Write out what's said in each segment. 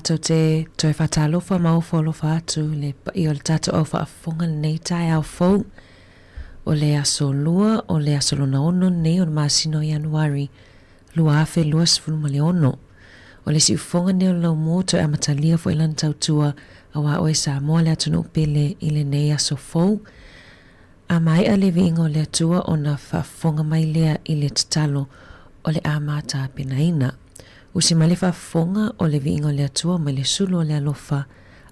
Tatou te toe faatalofa ma ofo alofa atu i le paia o le tatou au faafofoga i lenei taeao fou. O le aso Lua, o le aso lona ono lenei o le masina o Ianuari 2026. O le siufofoga lenei o le laumua ua toe amatalia foi lana tautua aua oe Samoa le atunuu pele i lenei aso fou. A maea le viiga o le Atua ona faafofoga mai lea i le tatalo o le a ma tapenaina. Usi mai le faafofoga o le viiga o le Atua mai le sulu o le alofa,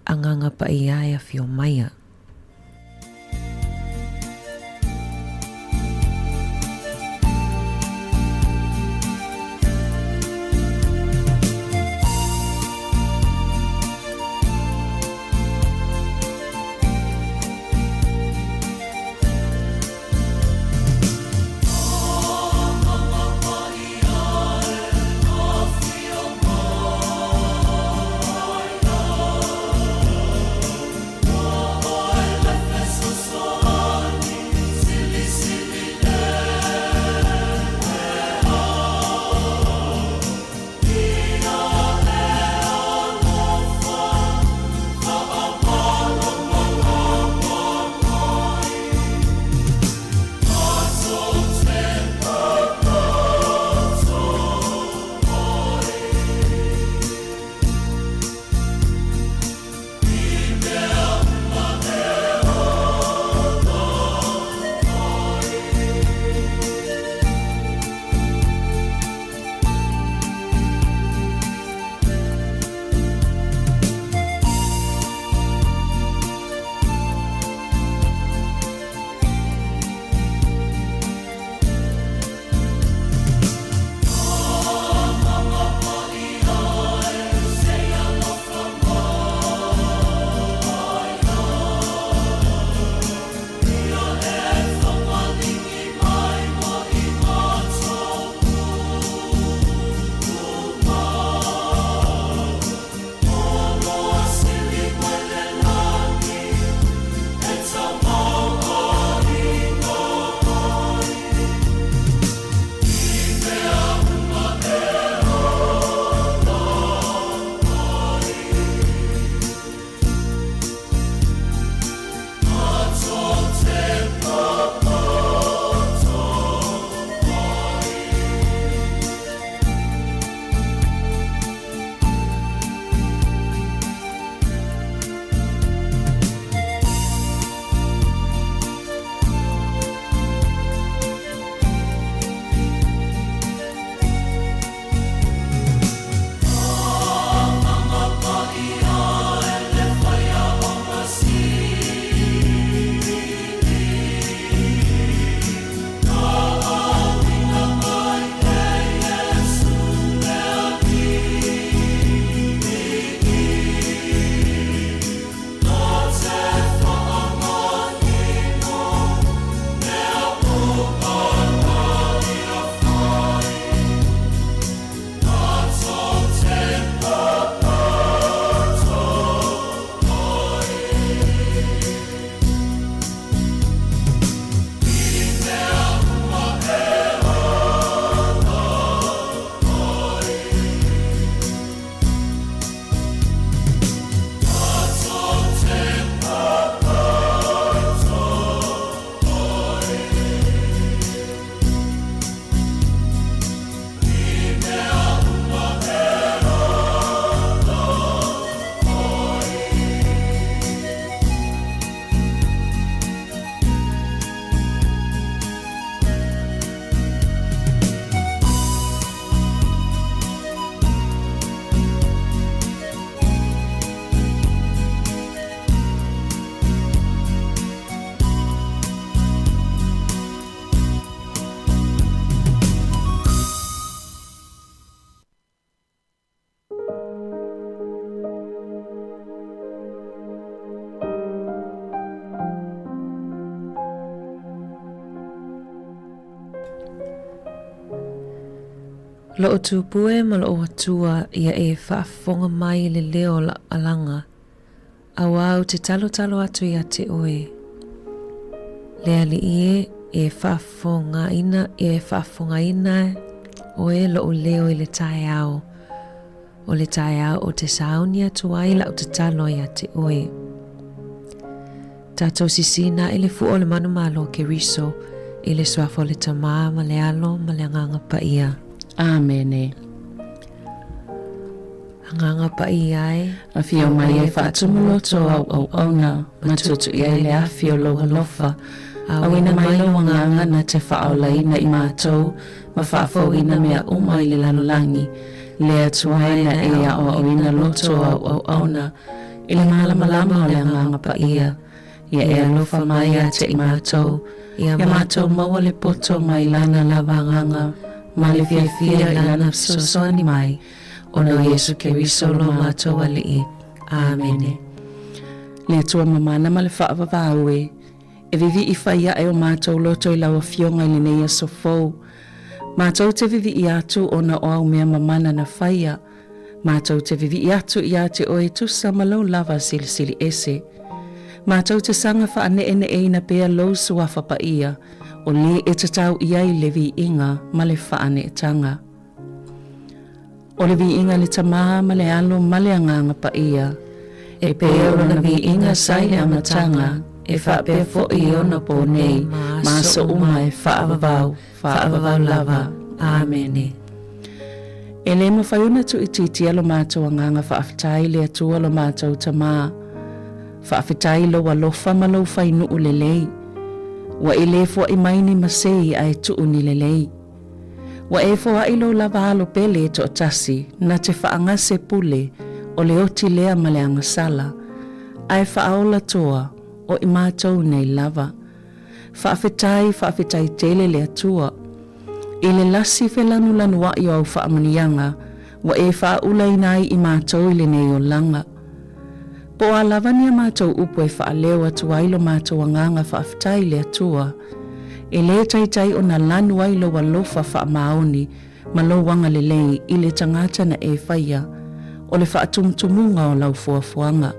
Agaga Paia e afio maia. Lo'u tupu e ma lo'u Atua ia e faafofoga mai i le leo o la'u alaga, auā ou te talotalo atu iā te oe. Le Alii e, e faafofogaina, e faafofogaina oe lo'u leo i le taeao. O le taeao ou te sauni atu ai lau tatalo ia te oe. Tatou sisina i le fua o le manumalo o Keriso, i le suafa o le Tama ma le Alo ma le Agaga Paia. Amene. Agaga Paia e. Afio mai e faatumu loto au auauna, ma tuutu'i ai le afi o lou alofa. Auina mai lou Agaga na te faaolaina i matou, ma faafouina mea uma i le lalolagi. Le Atua e na e aoaoina loto au auauna, i le malamalama o le Agaga Paia. Ia e alofa mai ia te i matou, ia matou maua le poto mai Lana lava Agaga, ma le fiafia i Lana fesoasoani mai, ona o Iesu Keriso lo matou Alii. Amene. Le Atua mamana ma le faavavau e, e vivii fai ae o matou loto i lau Afioga i lenei aso fou. Matou te vivii atu ona o au mea mamana na faia, Mātou te vivii atu iā te oe tusa ma lou lava silisili ese. Mātou te saga faaneeneeina pea lou suafa paia, o le e tatau i ai le viiga ma le faaneetaga. O le viiga i le Tama ma le Alo ma le Agaga Paia, e pei o lona viiga sa i le amataga, e faapea foi i ona pō nei, ma aso uma e faavavau. Faavavau lava. Amene. E le mafai ona tuuitiitia lo matou agaga faafetai i le Atua lo matou Tama. Faafetai i lou alofa ma lou fainuu lelei. Ua e le foai mai ni masei ae tuu ni lelei. Ua e foai lou lava alo pele e toatasi na te faagase pule o le oti lea ma le agasala, ae faaola toa o i matou nei lava. Faafetai, faafetai tele le Atua. I le lasi felanulanuaʻi o au faamanuiaga ua e faaulaina ai i matou i lenei olaga. Po o a lava ni a matou upu e faaleo atu ai lo matou agaga faafetai i le Atua, e lē taitai ona lanu ai lou alofa faamaoni ma lou agalelei i le tagata na e faia, o le faatumutumuga o lau fuafuaga.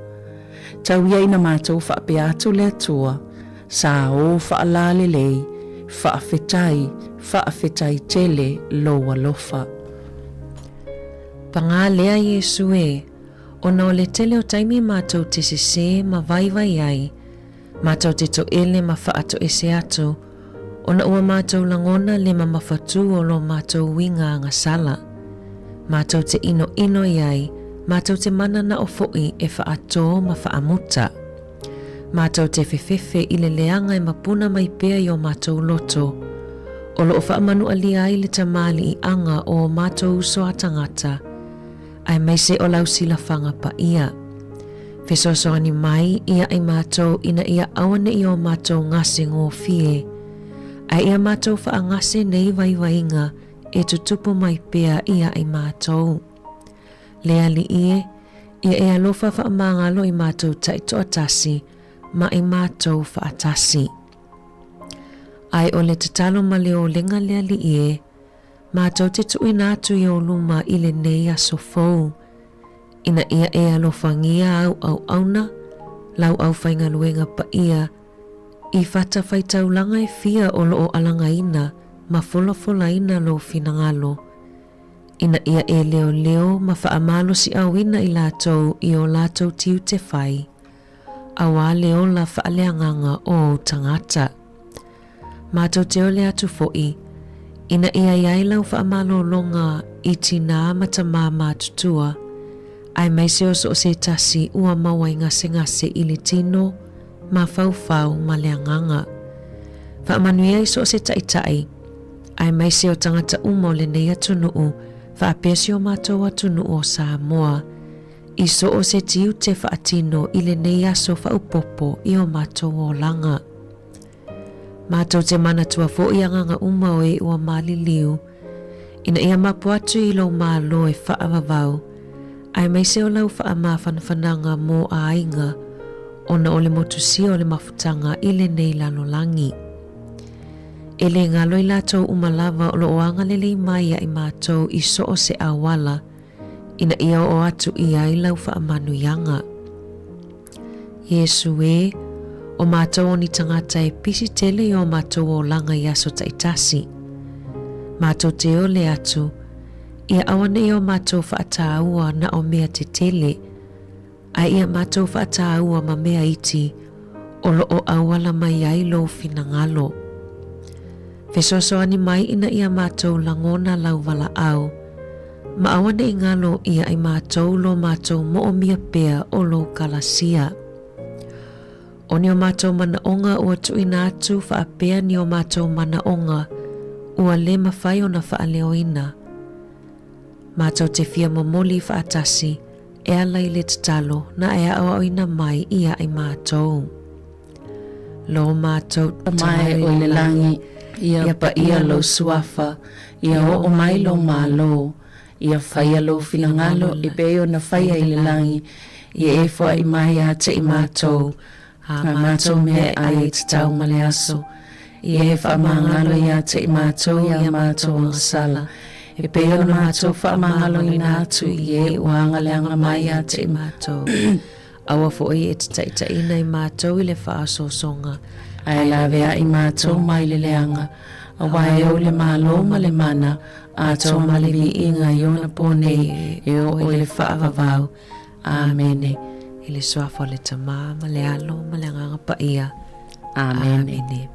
Tau ia ina matou faapea atu le Atua, Sa ō faalalelei, faafetai, faafetai tele lou alofa. Pagā lea Iesu e, ona o le tele o taimi matou te sesē ma vaivai ai, matou te toele ma faatoese atu, ona ua matou lagona le mamafatū o lo matou uiga agasala. Matou te inoino i ai, matou te mananao foʻi e faatō ma faamuta. Matou te fefefe i le leaga e mapuna mai pea i o matou loto, o loo faamanualia ai le tamaliiaga o o matou uso a tagata, aemaise o lau silafaga paia. Fesoasoani mai ia i matou ina ia aua neʻi o matou gase gofie, ae ia matou faagase nei vaivaiga e tutupu mai pea ia i matou. Le Alii e, ia e alofa faamagalo i matou taitoatasi ma i matou faatasi. Ae o le tatalo ma le olega le Alii e, matou te tuuina atu i ou luma i lenei aso fou, ina ia e alofagia au auauna, lau aufaigaluega paia, i fatafaitaulaga e fia o loo alagaina ma folafolaina lou finagalo, ina ia e leoleo ma faamalosiʻauina i latou i o latou tiute fai, auā le ola faaleagaga o ou tagata. Matou te ole atu foʻi, ina ia i ai lau faamalologa i tinā ma tamā matutua, aemaise o so o se tasi ua maua i gasegase i le tino, mafaufau ma le agaga. Faamanuia i so o se taʻitaʻi, aemaise o tagata uma o lenei atunuu faapea si o matou atunuu o Samoa, i so o se tiute faatino i lenei aso faaopoopo i o matou olaga. Matou te manatua foʻi agaga uma o e ua maliliu, ina ia mapu atu i lou Malo e faavavau, aemaise o lau faamafanafanaga mo aiga ona o le motusia o le mafutaga i lenei lalolagi. E lē galo i latou uma lava o loo agalelei mai ia i matou i so o se auala, ina ia oo atu i ai lau faamanuiaga. Iesu e, o matou o ni tagata e pisi tele i o matou olaga i aso taitasi. Matou te ole atu, Ia auaneʻi o mātou faʻatāua na o mea tetele, a ia mātou faʻatāua ma mea iti o loʻo ʻauala mai ai lou finagalo. Fesoasoani mai ina ia mātou lagona lauwalaʻau, ma auaneʻi galo ia i mātou lo mātou moʻomia pea o lou kalasia. ʻO ni o mātou manaʻoga ua tuʻina atu faʻapea ni o mātou manaʻoga ua le mawhai ona faʻaleoina. Mātou te fia momoli faʻatasi e ala i le tatalo na e aʻoaʻoina mai ia i mātou. Lo mātou Tama e o i le lagi, ia paʻia lou suafa, ia oo mai lou Malo, Ia faia lou finagalo e pei ona faia i le lagi, ia e foaʻi mai iā te i mātou, a mātou mea e ʻai ai tatau ma le aso. Ia e faamagalo iā te i mātou iā mātou agasala, e pei ona mātou faamagaloina atu i e ua agaleaga mai iā te i mātou. Aua foʻi e tataʻitaʻina i mātou i le faaosoosoga. A e laweaʻi mātou mai le leaga, auā e ou le Malo ma le mana, atoa ma le viiga i ona pō nei e oo i le faavavau. Āmene. I le Suafa o le Tama, ma le Alo, ma le Agaga Paia. Āmene. Āmene.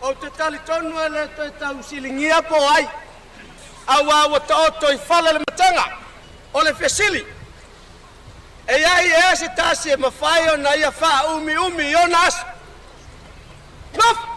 Ou te talitonu e le toe tausiligia po o ai, auā ua taoto i fala le matega. O le fesili, E i ai ea se tasi e mafai ona ia faaumiumi i ona aso? Nofo!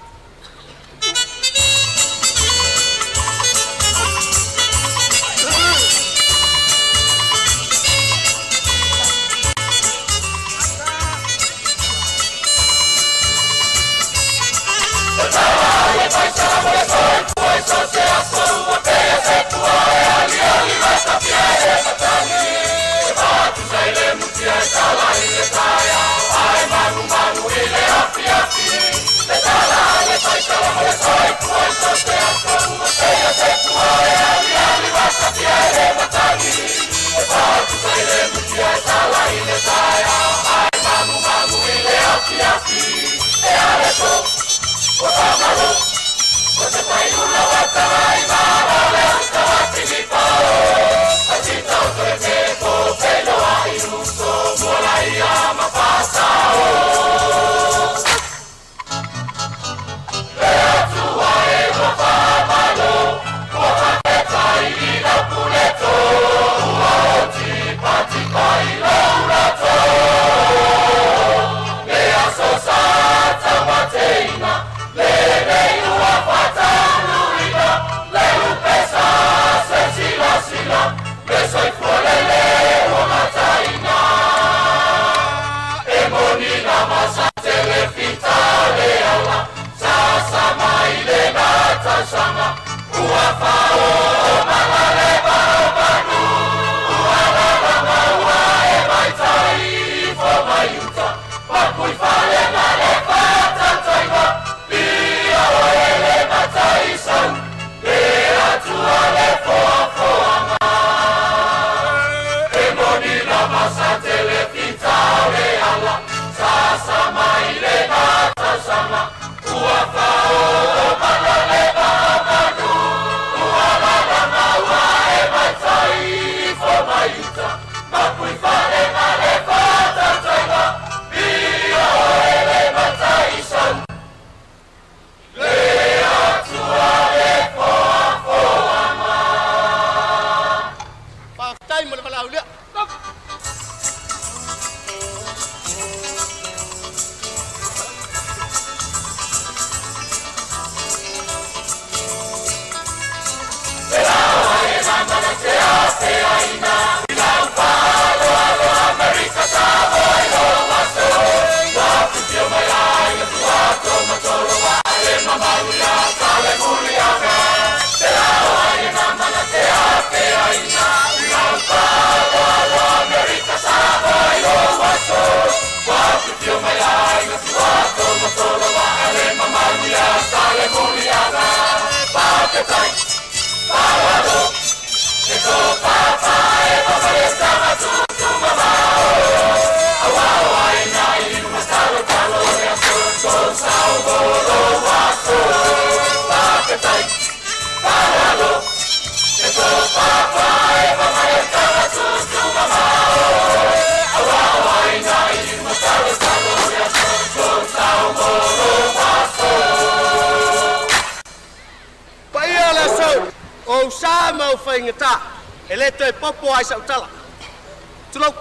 Faafetai mo le valaaulia. Paia o le aso, o ou sa ma ou faigata, e le toe popo ai sau tala. Tulou.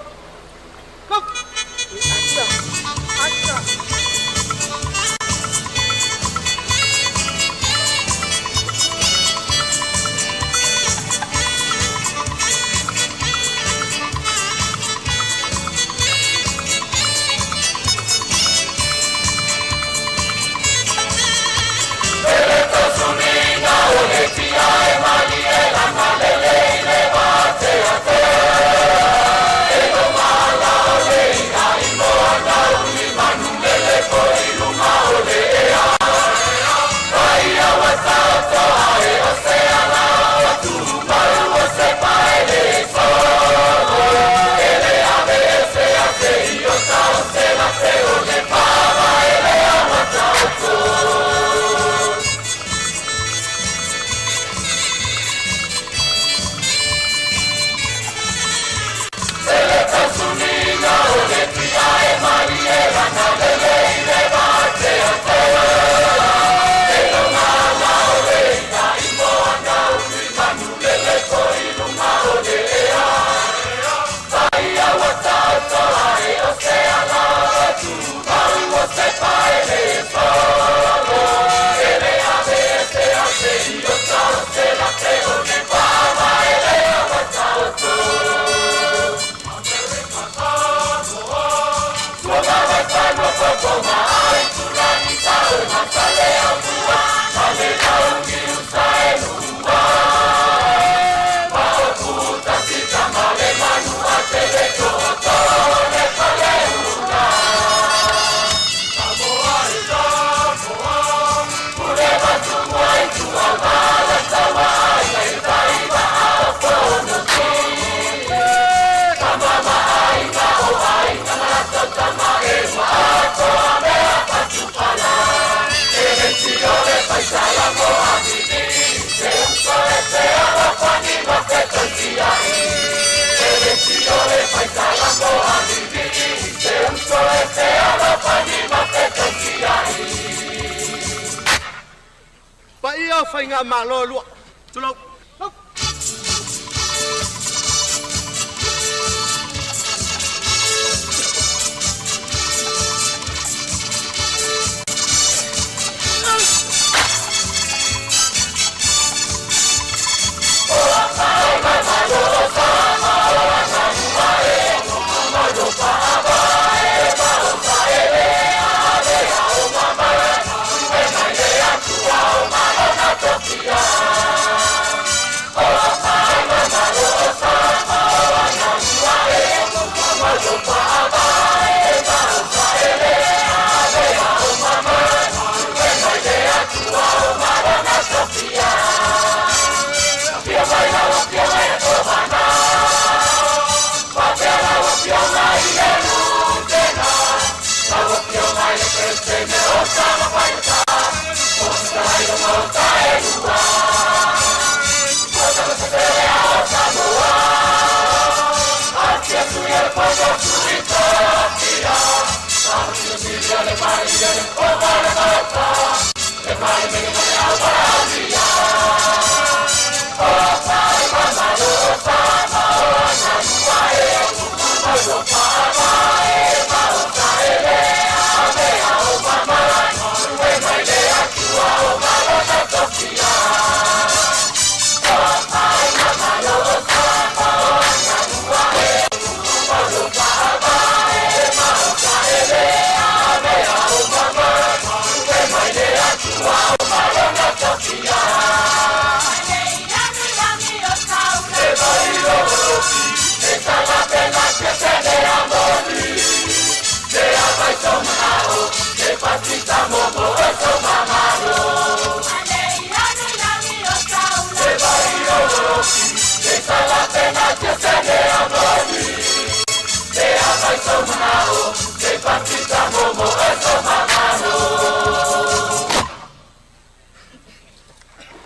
Faigamalo e lua. Tulou.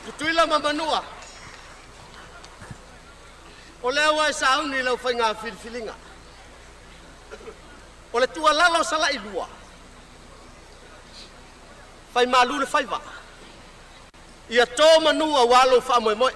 Tutuila ma Manua, o lea ua e sauni i lau faiga filifiliga. O le tuualalo a Salailua, fai malu le faiva, ia to manu aua lou faamoemoe.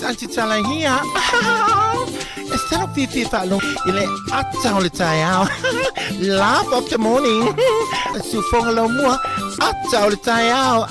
Aunty Tala here. E tino fiafia faalogo i le ata o le taeao. Laugh of the morning. Siufoga laumua, ata o le taeao.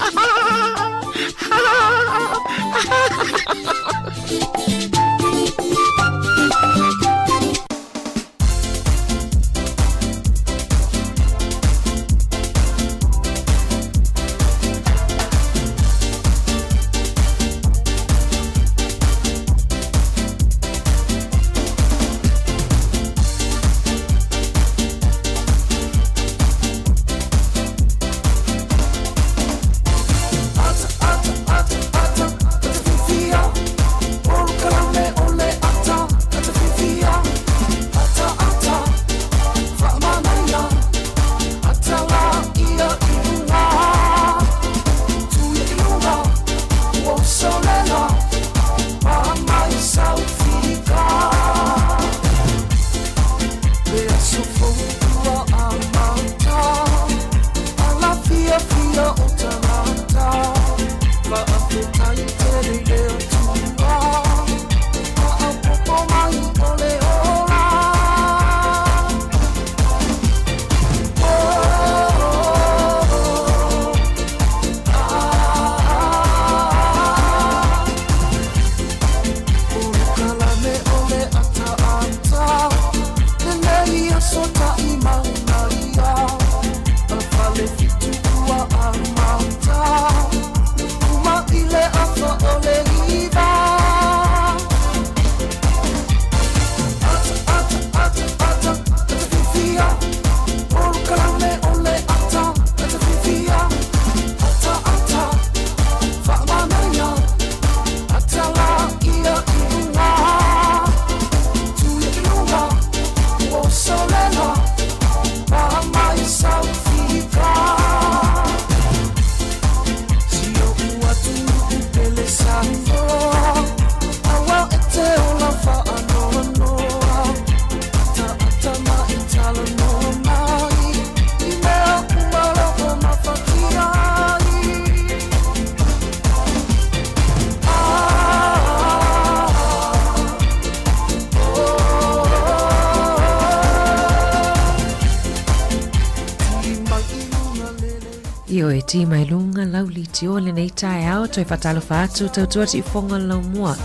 Ioe ti mai lunga lau litio lenei taeao toe faatalofa atu tautua tiufoga laumua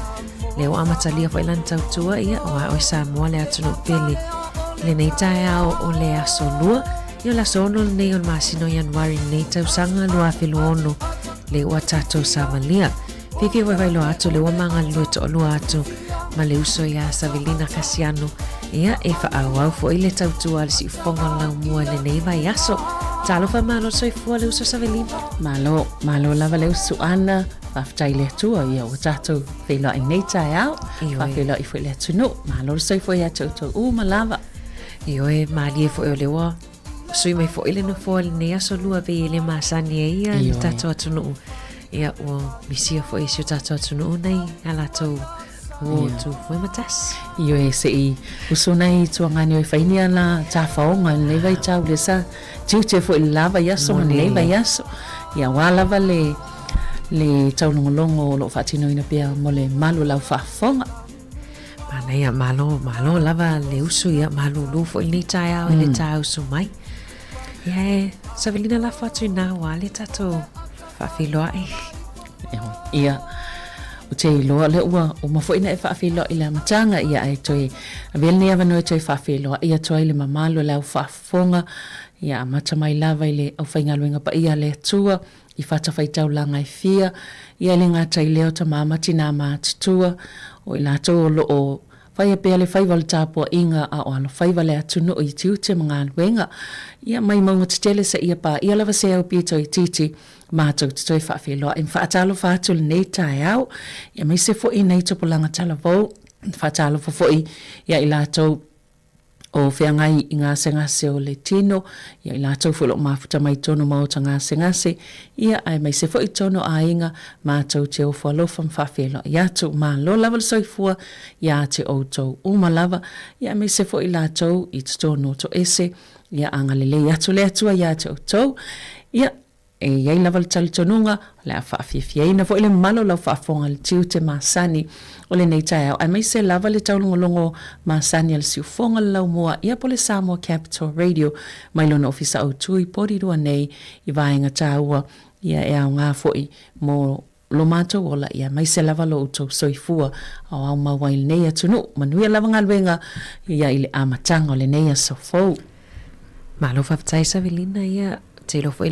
le ua amatalia foi lana tautua ia aua oe Samoa le atunuu pele lenei taeao o le aso lua ia o le aso 6 lenei o le masina o Ianuari lenei tausaga 2026 le ua tatou savalia. Fiafia vaivai loa atu le ua magalulue toalua atu ma le uso iā Savelina Kasiano ia e faaauau foi le tautua a le siufofoga o le laumua i lenei vaiaso. Talofa malo soifua le uso Savelina. Malo, malo lava le uso Ana. Faafetai i le Atua ia ua tatou feiloai i lenei taeao. Faafeiloai foi i le atunuu. Malo le soifua ia te outou uma lava. Ioe, malie foi o lea ua sui mai foi le nofoa i lenei aso lua pei e le masani ai ia le tatou atunuu. Ia ua misia foi e si o tatou atunuu nai a latou uo tu foi ma tasi. Ioe, se i uso nai tuagani o e fai ni ala tafaoga i lenei vaitau lea sa tiute foi i le la vaiaso ma lenei vaiaso. Ia aua lava le le taulogologo o lo o faatinoina pea mo le malu o lau faafofoga. Manaia, malo, malo lava le usu ia malūlū foi lenei taeao i le tāusu mai. Ia e, Savelina lafo atu i nā wā le tatou faafeiloai. Ia, ou te iloa lea ua uma foi ona e faafeiloai i le amataga, ia ae toe avea lenei avanoa e toe faafeiloai atu ai le mamalu o le au faafofoga, ia amata mai lava i le aufaigaluega paia a le Atua, i fatafaitaulaga e fia, ia e le gata i lea o tama ma tinā matutua, o i latou o lo o faia pea le faiva o le tapuaiga a o alofaiva le atunuu i tiute ma galuega. Ia mai mauga tetele seia paia lava se au pito itiiti, matou te toe faafeiloai ma faatalofa atu i lenei taeao, ia aemaise foi nei tupulaga talavou, faatalofa foi ia i latou o feagai i gasegase o le tino, ia i latou foi o lo o mafuta mai totonu o maota gasegase, ia aemaise foi totonu o aiga, matou te ofo alofa ma faafeiloai atu. Malo lava le soifua ia te outou uma lava, ia aemaise foi i latou i totonu o toese, ia agalelei atu le Atua ia te outou. Ia. E i ai lava le talitonuga, o le a faafiafiaina foi le mamalu o lau faafofoga i le tiute masani o lenei taeao, aemaise lava le taulogologo masani a le siufofoga le laumua ia po o le Samoa Capital Radio mai lona ofisa autu i Porirua nei i vaega taua ia e aoga foi mo lo matou ola ia aemaise lava lo outou soifua aoao mau ai i lenei atunuu. Manuia lava galuega ia i le amataga o lenei aso fou. Malo faafetai Savelina ia, ou te iloa foi le.